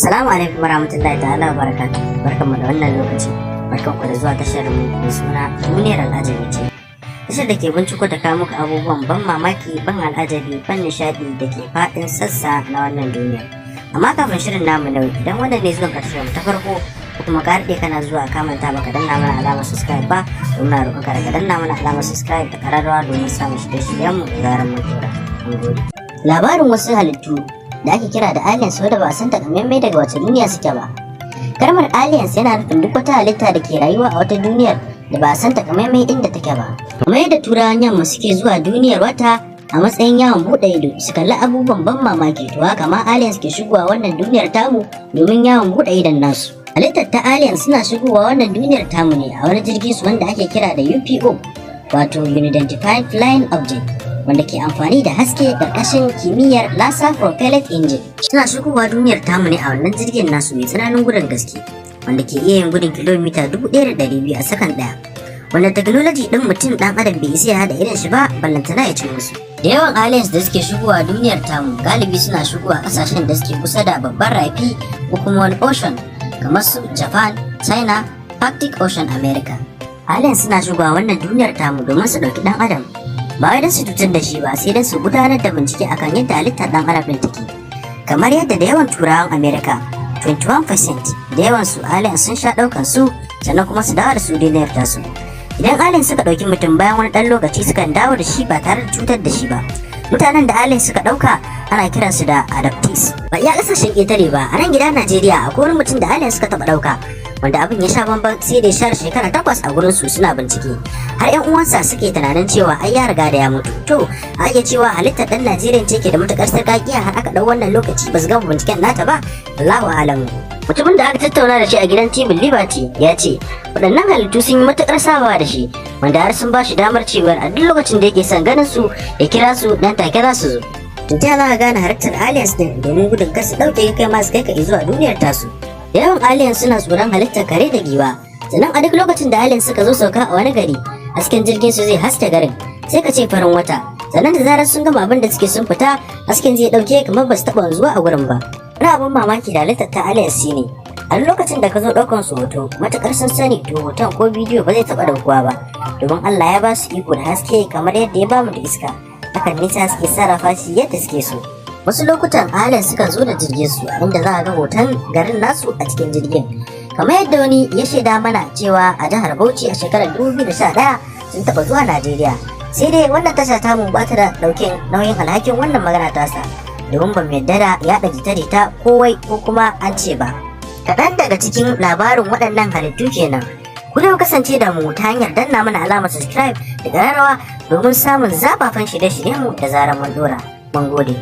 Assalamu alaikum warahmatullahi ta'ala wa barakatuh. Barkanmu da wannan lokaci. Barkanku da zuwa tashar mu mai suna Duniyar Al'ajabi ce. Tashar da ke binciko da kawo muku abubuwan ban mamaki, ban al'ajabi, ban nishadi da ke faɗin sassa na wannan duniyar. Amma kafin shirin namu na idan wannan ne zuwan tashar mu ta farko ko kuma ka daɗe kana zuwa ka manta baka danna mana alamar subscribe ba, to muna roƙon ka da danna mana alamar subscribe da ƙararrawa domin samun shirye-shiryen mu da zarar mun dora. Mun gode. Labarin wasu halittu da ake kira da aliens wadda ba a san takamaimai daga wace duniya suke ba. Kalmar aliens yana nufin duk wata halitta da ke rayuwa a wata duniyar da ba a san takamaimai inda take ba. Kamar yadda Turawan Yamma suke zuwa duniyar wata a matsayin yawon buɗe ido su kalli abubuwan ban mamaki, to haka ma aliens ke shigowa wannan duniyar tamu domin yawon buɗe idon nasu. Halittar ta aliens suna shigowa wannan duniyar tamu ne a wani jirgin su wanda ake kira da UFO, wato Unidentified Flying Object, wanda ke amfani da haske ƙarƙashin kimiyyar Laser Propellant Engine. Suna shigowa duniyar tamu ne a wannan jirgin nasu mai tsananin gudun gaske, wanda ke iya yin gudun kilomita 1200 a sakan ɗaya. Wanda technology ɗin mutum ɗan adam bai isa ya haɗa irin shi ba, ballantana ya ci musu. Da yawan aliens da suke shigowa duniyar tamu galibi suna shigowa ƙasashen da suke kusa da babban rafi ko kuma wani ocean, kamar su Japan, China, Arctic Ocean, America. Aliens suna shigowa wannan duniyar tamu domin su ɗauki ɗan adam, ba wai don su cutar da shi ba, sai don su gudanar da bincike akan yadda halittar dan adam din take. Kamar yadda da yawan Turawan America, 21%, da yawan su aliens sun sha daukan su, sannan kuma su dawo da su duniyar tasu. Idan aliens suka dauki mutum, bayan wani dan lokaci sukan dawo da shi ba tare da cutar da shi ba. Mutanen da aliens suka dauka ana kiransu da adoptees. Ba iya kasashen ƙetare ba, a nan gida Najeriya akwai wani mutum da aliens suka taba dauka, wanda abin ya sha bamban, sai da ya share shekara 8 a gurin su suna bincike, har yan uwansa suke tunanin cewa ai ya riga da ya mutu. To, a iya cewa halittar dan Najeriya ce ke da matukar sarkakiya har aka dau wannan lokaci ba su gama binciken nata ba. Allahu alamu. Mutumin da aka tattauna da shi a gidan TV Liberty ya ce waɗannan halittu sun yi matukar sabawa da shi, wanda har sun ba shi damar cewar a duk lokacin da yake son ganin su ya kira su, dan take za su zo. Ta za ka gane halittar aliens din domin gudun kar su ɗauke kai ma su kai ka zuwa duniyar tasu? Da yawan aliens suna tsoron halittar kare da giwa. Sannan a duk lokacin da aliens suka zo sauka a wani gari, hasken jirgin su zai haske garin sai ka ce farin wata. Sannan da zarar sun gama abin da suke sun fita, hasken zai dauke kamar ba su taɓa wanzuwa a gurin ba. Wani abin mamaki da halittar ta aliens shine a duk lokacin da ka zo ɗaukan su hoto, matukar sun sani, to hoton ko bidiyo ba zai taɓa ɗaukuwa ba, domin Allah ya ba su iko da haske kamar yadda ya ba mu da iska. Hakan nisa suke sarrafa shi yadda suke so. Wasu lokutan aliens sukan zo da jirgin su, inda za a ga hoton garin nasu a cikin jirgin, kamar yadda wani ya shaida mana cewa a jihar Bauchi a shekarar 2011 sun taɓa zuwa Najeriya. Sai dai wannan tasha tamu ba ta da ɗaukin nauyin alhakin wannan magana tasa, domin ba mu yadda da yaɗa jita-jita ko wai ko kuma an ce ba. Kaɗan daga cikin labarin waɗannan halittu kenan. Ku da kasance da mu ta hanyar danna mana alamar subscribe da ƙararrawa domin samun zafafan shirye-shiryenmu da zarar mun dora. Mun gode.